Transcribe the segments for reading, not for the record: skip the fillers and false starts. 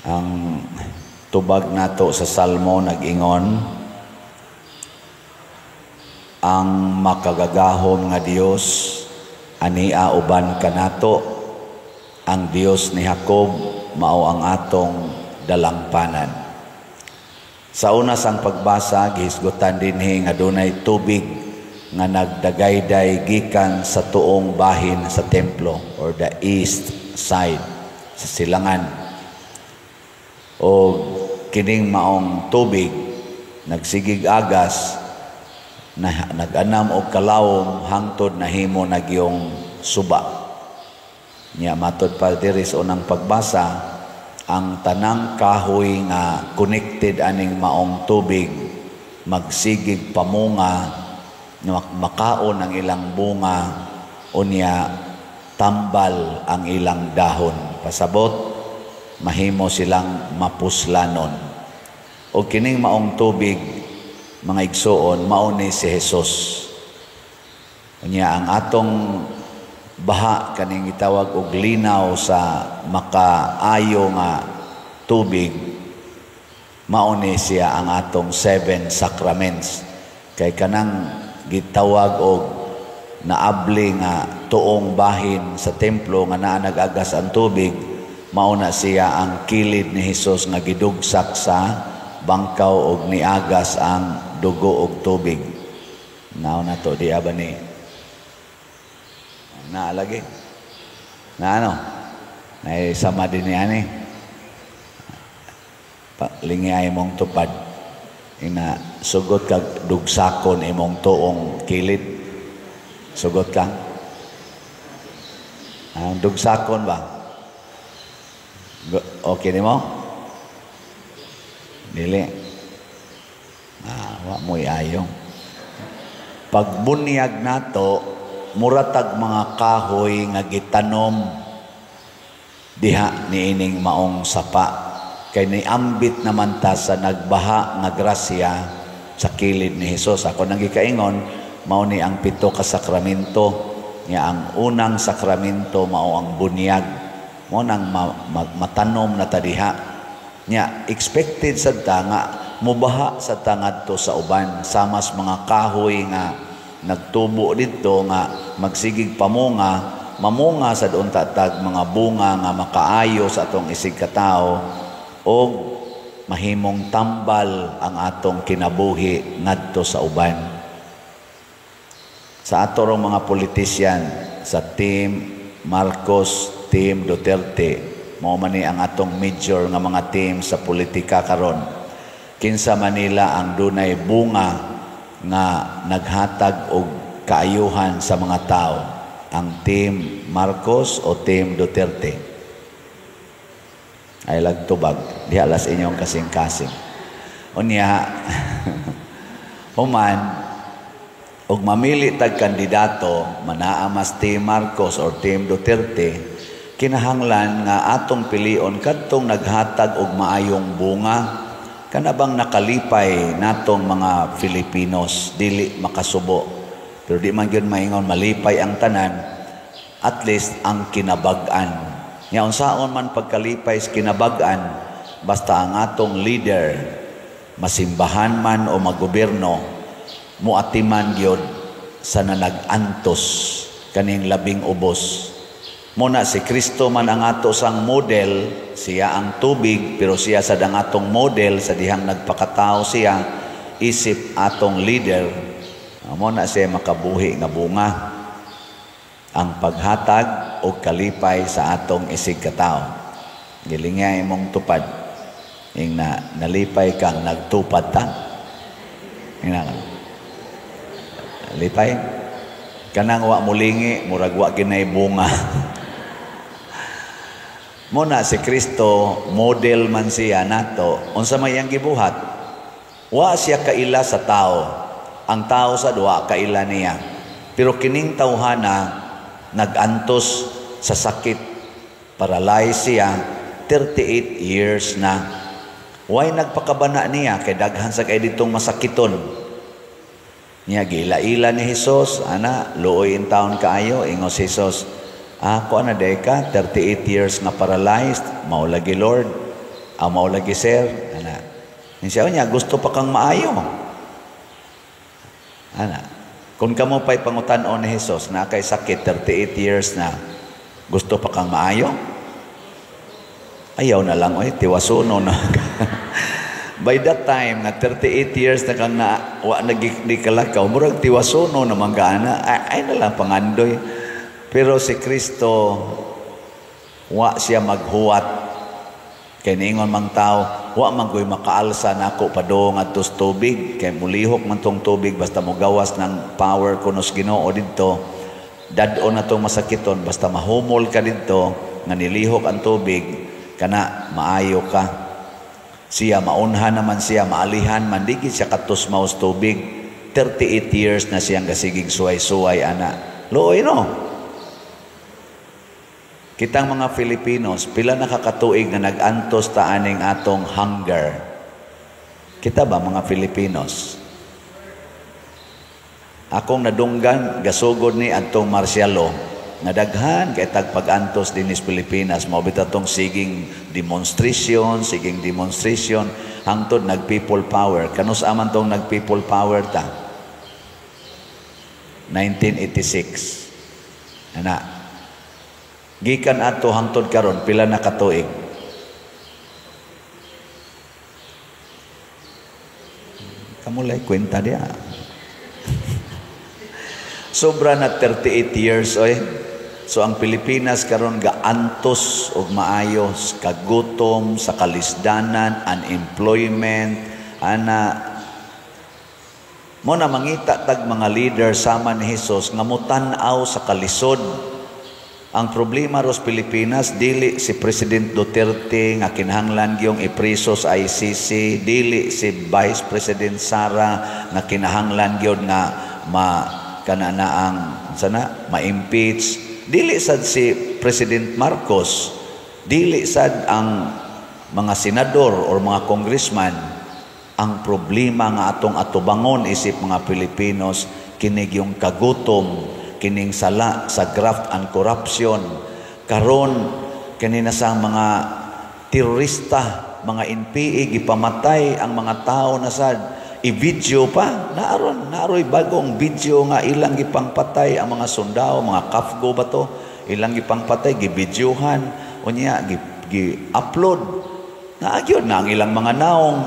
Ang tubag nato sa Salmo nag-ingon, "Ang makagagahom nga Dios ania uban kanato, ang Dios ni Jacob mao ang atong dalangpanan." Sa una sang pagbasa, gihisgutan dinhi nga dunay tubig nga nagdagayday gikan sa tuong bahin sa templo or the east side, sa silangan. O kining maong tubig nagsigig agas na nag-anam og kalawom hangtod nahimo nagyong suba. Nya matod pa diri sa unang pagbasa, ang tanang kahoy nga connected aning maong tubig magsigig pamunga, makaon ang ilang bunga, unya tambal ang ilang dahon. Pasabot, mahimo silang mapuslanon. O kining maong tubig, mga igsuon, mao ni si Jesus. Unya ang atong baha, kaning gitawag og linaw sa makaayo nga tubig, mao ni siya ang atong seven sacraments. Kay kanang gitawag og naabli nga tuong bahin sa templo nga naa nag-agas ang tubig, mao na siya ang kilid ni Hesus nga gidugsak sa bangkaw og niagas ang dugo og tubig. Nao na to di ba ni? Na lagi. Na ano? Nay sama din ni ani. Lingi ay mong tupad. Ina sugot kag dugsakon imong tuong kilid. Sugot ka? Ang dugsakon ba? Okay nimo? Dili. Ah, wa mo'y ayo. Pagbunyag nato, muratag mga kahoy nga gitanom diha niining maong sapa. Kay niambit naman ta sa nagbaha nga grasya sa kilid ni Hesus. Ako nang gikaingon, mao ni ang pito ka sakramento. Nga ang unang sakramento mao ang bunyag. Mao nang matanom na ta diha. Nya expected sad ta nga mubaha sa ta ngadto sa uban, samas mga kahoy nga nagtubo didto nga magsigig pamunga, mamunga sad unta tag mga bunga nga makaayo sa atong isig katawo og mahimong tambal ang atong kinabuhi ngadto sa uban. Sa ato rong mga politician, sa Team Marcos, Team Duterte, mao man ni ang atong major nga mga team sa politika karon. Kinsa Manila ang dunay bunga nga naghatag og kaayuhan sa mga tao? Ang Team Marcos o Team Duterte? Ay lagtubag, diha las inyong kasing-kasing. Unya, human, og mamili tag kandidato, manaa mas Team Marcos or Team Duterte, kinahanglan nga atong pilion kadtong naghatag og maayong bunga, kana bang nakalipay natong mga Filipinos, dili makasubo. Pero di man gyud maingon malipay ang tanan, at least ang kinabag-an. Nya unsaon man pagkalipay sa kinabag-an, basta ang atong leader, masimbahan man o magobyerno, muatiman gyud sa nanag-antos, kaning labing ubos. Muna si Kristo man ang ato sang model, siya ang tubig, pero siya sad ang atong model sa dihang nagpakatao siya, isip atong leader. Mo na siya makabuhi nga bunga ang paghatag og kalipay sa atong isig katawo. Gilingya imong tupad. Ing na nalipay kang nagtupad ta. Ing na lipay kanang wa mulingi, murag wa ginay bunga. Muna si Kristo, model man siya nato. Unsa may iyang gibuhat? Wa siya kaila sa tao. Ang tao sa duwa kaila niya. Pero kining tawhana nag-antos sa sakit, paralyzed siya 38 years na. Why nagpakabana niya kay daghan sa kay ditong masakiton? Niya gila-ila ni Hesus, ana, luoy in taon kaayo. Ingos Hesus, "Ako ana day ka 38 years nga paralyzed." "Mao lagi, Lord." Mao lagi, sir, ana. Siya niya, gusto pa kang maayo. Ana. Kung kamo pa'y pangutan-on ni Jesus na kay sakit 38 years na, gusto pa kang maayo? Ayaw na lang, oy, tiwasuno na. By that time, nga 38 years na kang na, wa na di kalakaw, murag tiwasuno naman ka, ana. Ay, ay na lang pangandoy. Pero si Kristo, wa siya maghuwat. Kay niingon mang tao, wa man ko'y makaalsa nako padung adto sa tubig, kay mulihok man tong tubig basta mogawas ng power kunos Ginoo didto. Dad-on na tong masakiton basta mahumol ka didto nga nilihok ang tubig kana, maayo ka. Siya maunhan naman siya, maalihan man, di siya katusmaw sa tubig. 38 years na siyang gasigig suway-suway ana. Luoy, no? Kitang mga Filipinos, pila na kakatuig na nag-antos ta aning atong hunger? Kita ba, mga Filipinos? Akong nadunggan, gasugod ni atong martial law, nga daghan kay tag pag-antos dinhi sa Pilipinas, mao bitaw tong siging demonstration hangtod nag people power. Kanus aman tong nag people power ta? 1986. Ana. Gikan ato hangtod karon, pila na katuig? Kamulay kwenta diya. Sobra na 38 years, oy. So ang Pilipinas karon gaantos og maayos kagutom, sa kalisdanan, unemployment, ana. Mo na mangita tag mga leader sama ni Jesus nga motan-aw sa kalisod. Ang problema ros Pilipinas, dili si President Duterte nga kinahanglan gyung ipreso sa ICC, dili si Vice President Sara nga kinahanglan gyud nga ma kana na ang sana ma-impeach, dili sad si President Marcos, dili sad ang mga senador or mga congressman. Ang problema nga atong atubangon isip mga Pilipinos, kinig yung kagutom, kining sala sa graft and corruption. Karon kini na sa mga terorista, mga NPA, gipamatay ang mga tao na sad i-video pa. Naaron, naaroy bagong video nga ilang gipangpatay ang mga sundao, mga kafgo ba to, ilang gipangpatay, gibidyohan, unya gi-upload. Naagyod na ang ilang mga naong.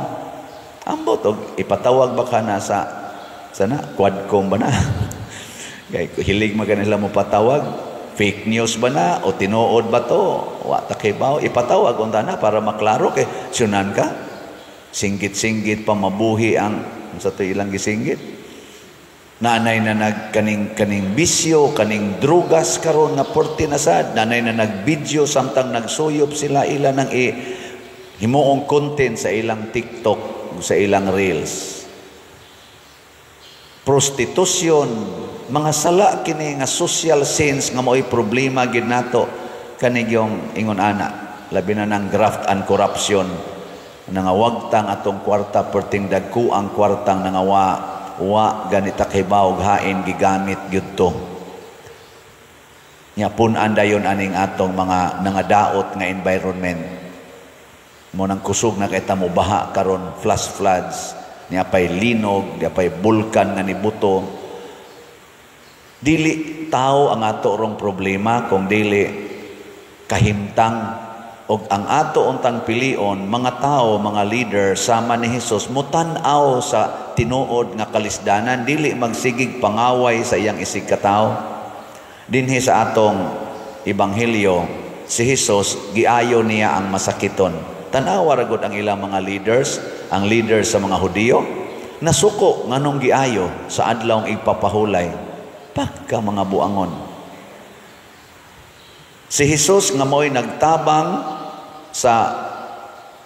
Ambot og ipatawag ba ka na sa sana Quadcom ba na? Kay hilig man kanila mo patawag, fake news ba na o tinuod ba to? Wa ta kibaw, ipatawag unta na para maklaro kay sunan ka. Singgit-singgit pa mabuhi ang sa to ilang gisinggit. Nanay na nag kaning kaning bisyo, kaning drugas karon nga porte na sad, nanay na nag-video samtang nagsuyop sila, ila nang i himuong content sa ilang TikTok, sa ilang Reels. Prostitution, mga sala kini nga social sins nga mao'y problema gid nato kani yung ingon ana, labi na ng graft and corruption, nangawagtang atong kwarta perting dagko ang kwartang nangawa wa ganita kibaw hain gigamit gyud to. Nya pun-an dayon aning atong mga nangadaot nga environment. Mo nang kusog na kay tamo baha karon, flash floods, niya pay linog, niya pay bulkan nga nibuto. Dili tao ang ato rong problema kung dili kahimtang og ang ato untang pilion mga tao, mga leader sama ni Hesus mutan-aw sa tinuod nga kalisdanan, dili magsigig pangaway sa iyang isig katawo. Dinhi sa atong ebanghelyo, si Hesus giayo niya ang masakiton. Tan-awa ra gud ang ilang mga leaders, ang leaders sa mga Hudiyo, nasuko nganong giayo sa adlawng igpapahulay. Pagka mga buangon. Si Hesus nga mo'y nagtabang sa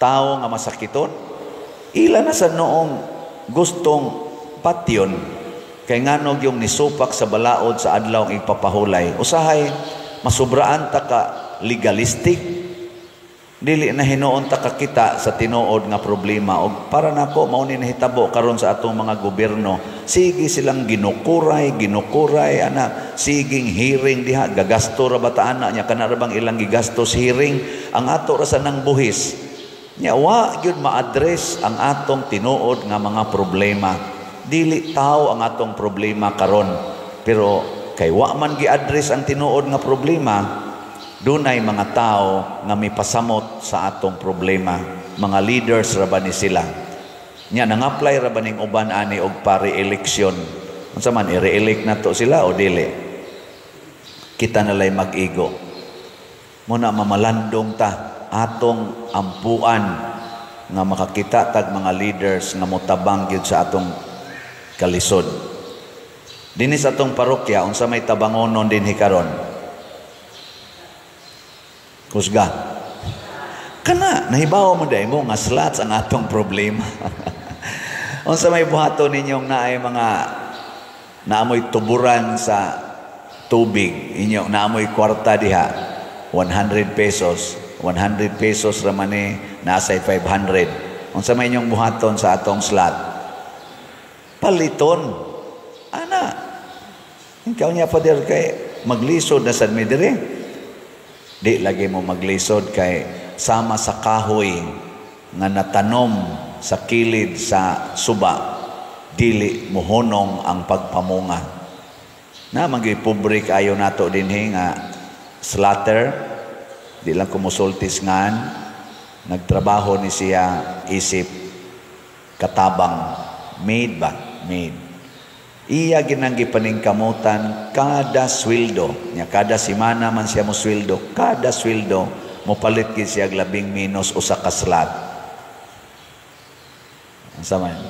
tao nga masakiton, ila na sa noong gustong patyon, kay nganog yung nisupak sa balaod sa adlawng igpapahulay. Usahay masubraan ta ka legalistic, dili na hinuon ta kakita sa tinuod nga problema. Og para nako mao ni nahitabo karon sa atong mga gobyerno, sige silang ginukuray, ginukuray ana, siging hearing diha, gagasto ra ba ta ana nya, kana ra bang ilang gigastos hearing? Ang ato ra sa nang buhis. Nya wa gyud ma-address ang atong tinuod nga mga problema. Dili tao ang atong problema karon, pero kay wa man gi-address ang tinuod nga problema, dunay mga tao nga mipasamot sa atong problema. Mga leaders ra ba ni sila. Nya nang-apply ra ba ning uban ani og pa-re-election? Unsa man, i-re-elect nato sila o dili? Kita nalay mag-igo. Muna mamalandong ta, atong ampuan nga makakita tag mga leaders nga motabang gyud sa atong kalisod. Dinhi sa atong parokya, unsa may tabangonon dinhi karon? Kusga. Kana nahibaw mo dai mo nga slots ang atong problema. Unsa may buhaton ninyong naay mga naamoy tuburan sa tubig inyo, naamoy kwarta diha, 100 pesos, 100 pesos ra man ni, nasa 500? Unsa may inyong buhaton sa atong slot? Paliton. Ana. Ikaw niya, Father, kay maglisod na sad mi diri. Di lagi mo maglisod kay sama sa kahoy nga natanom sa kilid sa suba, dili mohonong ang pagpamunga. Na magyuy pobre kaayo nato dinhi nga slatter, di lang kumusultis ngan, nagtrabaho ni siya isip katabang, maid ba? Maid. Iya ginang gipaningkamutan kada sweldo. Nya kada semana man siya mo sweldo, kada sweldo mopalit gid siya labing minus usa ka slot. Unsa man?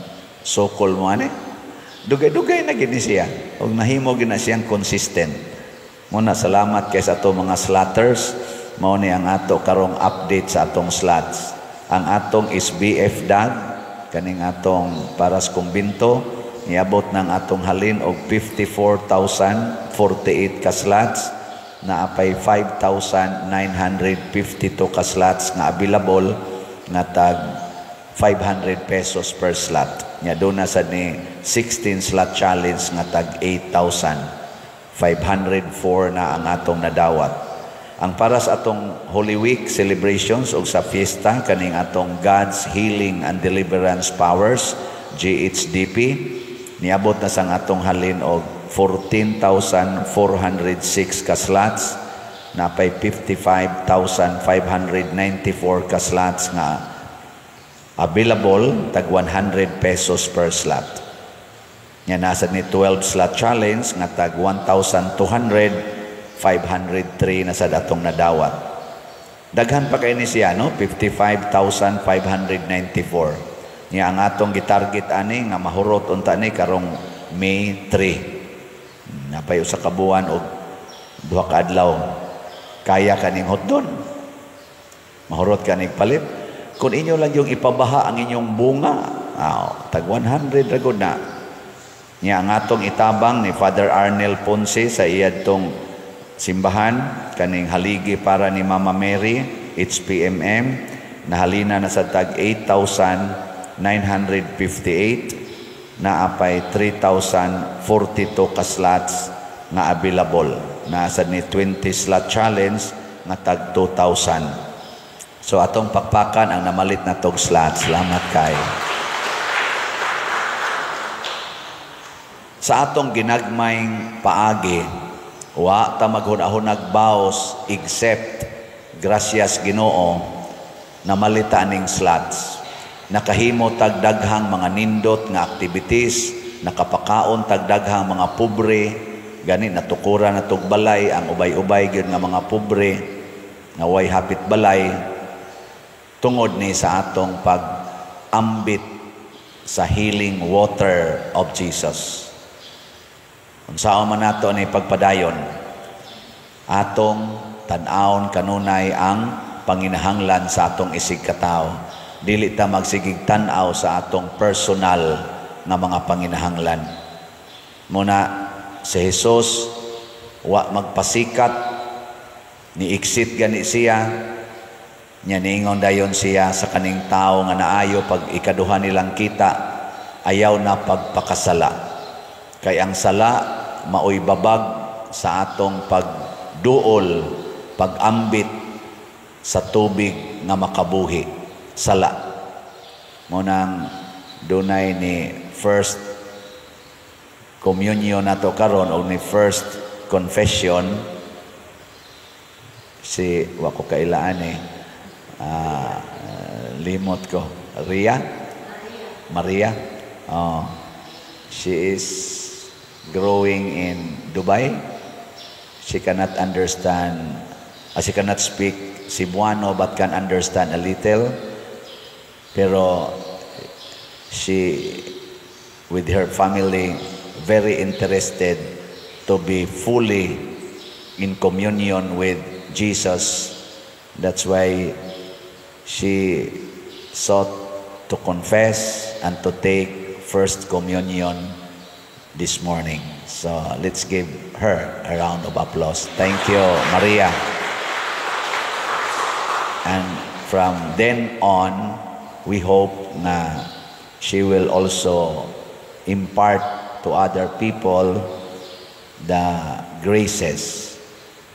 Sokol mo ani. Dugay-dugay na gid ni siya. Og nahimo gid na siyang consistent. Muna salamat kay sa ato mga slotters. Mao ni ang ato karong update sa atong slots. Ang atong SBF DAG, kaning atong para sa kumbinto, niabot ng atong halin og 54,048 ka slots, naapay 5,952 ka slots nga available nga tag 500 pesos per slot. Nya doon na sad ni 16 slot challenge nga tag 8,504 na ang atong nadawat. Ang para sa atong Holy Week celebrations og sa fiesta kaning atong God's Healing and Deliverance Powers GHDP, niabot na sang atong halin og 14,406 ka slots, napay 55,594 ka slots nga available tag 100 pesos per slot. Nya nasa ni 12 slot challenge nga tag 1,200, 503 na sa datong nadawat. Daghan pa kay ni siya, no? 55,594. Nya ang atong gitarget ani nga mahurot unta ni karong May 3. Napay usa ka buwan og duha ka adlaw. Kaya kaning hotdon. Mahurot kaning palit. Kung inyo lang yung ipabaha ang inyong bunga, tag 100 ra gud na. Nya ang atong itabang ni Father Arnel Ponce sa iyadtong simbahan kaning haligi para ni Mama Mary HPMM, nahalina na sa tag 8,958, naapay 3,042 ka slots nga available. Nasa ni 20 slot challenge nga tag 2,000. So atong pakpakan ang namalit na tog slots. Salamat kay. Sa atong ginagmayng paagi, wa ta maghunahunag baos except gracias Ginoo namalita ning slots. Nakahimo tag daghang mga nindot nga activities, nakapakaon tag daghang mga pobre, gani natukura na tog balay ang ubay-ubay gyud nga mga pobre nga way hapit balay, tungod ni sa atong pag-ambit sa healing water of Jesus. Unsaon man nato ni pagpadayon, atong tan-awon kanunay ang panginahanglan sa atong isig katawo. Dili ta magsigig tan-aw sa atong personal nga mga panginahanglan. Muna si Jesus wa magpasikat, ni exit gani siya, nya niingon dayon siya sa kaning tawo nga naayo pag ikaduha nilang kita, ayaw na pagpakasala. Kay ang sala maoy babag sa atong pagduol, pag-ambit sa tubig nga makabuhi. sala. Mao nang dunay ni first communion nato karon o ni first confession si, wa ko kailaan eh, limot ko, Ria Maria. Oh, she is growing in Dubai. She cannot understand, she cannot speak Cebuano but can understand a little, pero she with her family very interested to be fully in communion with Jesus. That's why she sought to confess and to take first communion this morning. So let's give her a round of applause. Thank you, Maria. And from then on, we hope na she will also impart to other people the graces,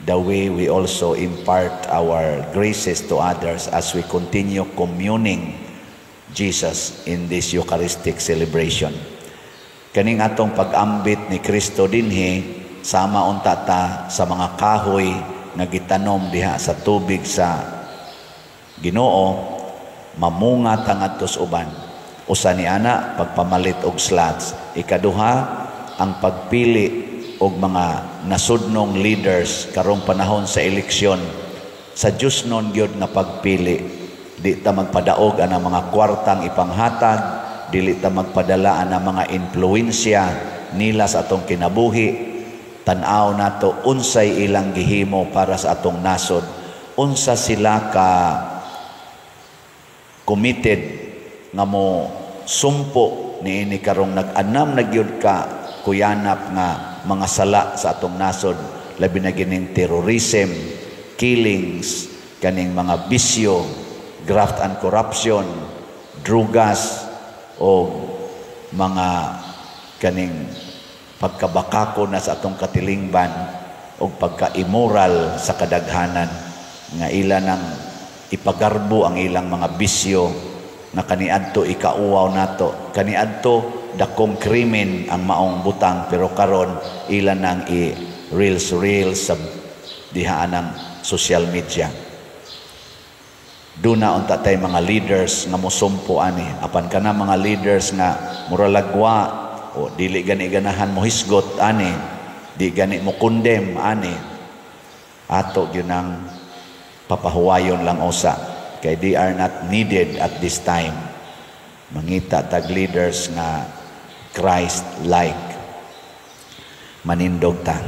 the way we also impart our graces to others as we continue communing Jesus in this Eucharistic celebration. Kaning atong pag-ambit ni Kristo dinhi, sama unta ta sa mga kahoy nga gitanom diha sa tubig sa Ginoo, mamunga ta ngadto sa uban. Usa ni ana, pagpamalit og slots. Ikaduha, ang pagpili og mga nasudnong leaders karong panahon sa eleksyon, sa Diyosnon gyud nga pagpili. Di ta magpadaog ana mga kwartang ipanghatag, dili ta magpadala ana mga impluwensya nila sa atong kinabuhi. Tan-aw nato unsay ilang gihimo para sa atong nasod, unsa sila ka committed nga mo sumpo niini karong nag-anam na gyud ka kuyanap nga mga sala sa atong nasod, labi na gining terrorism, killings, kaning mga bisyo, graft and corruption, drugas o mga kaning pagkabakako na sa atong katilingban o pagka-immoral sa kadaghanan nga ila nang ipagarbo ang ilang mga bisyo na kaniadto ikauwaw nato. Kaniadto dakong krimen ang maong butang, pero karon ila nang i reels reels sa diha ng social media. Duna unta tay mga leaders nga mosumpo ani. Apan kana mga leaders nga muralagwa o dili gani ganahan mo hisgot ani, di gani mo condemn ani, ato gyud ang papahuwayon lang usa kay they are not needed at this time. Mangita tag leaders nga Christ like. Manindog ta.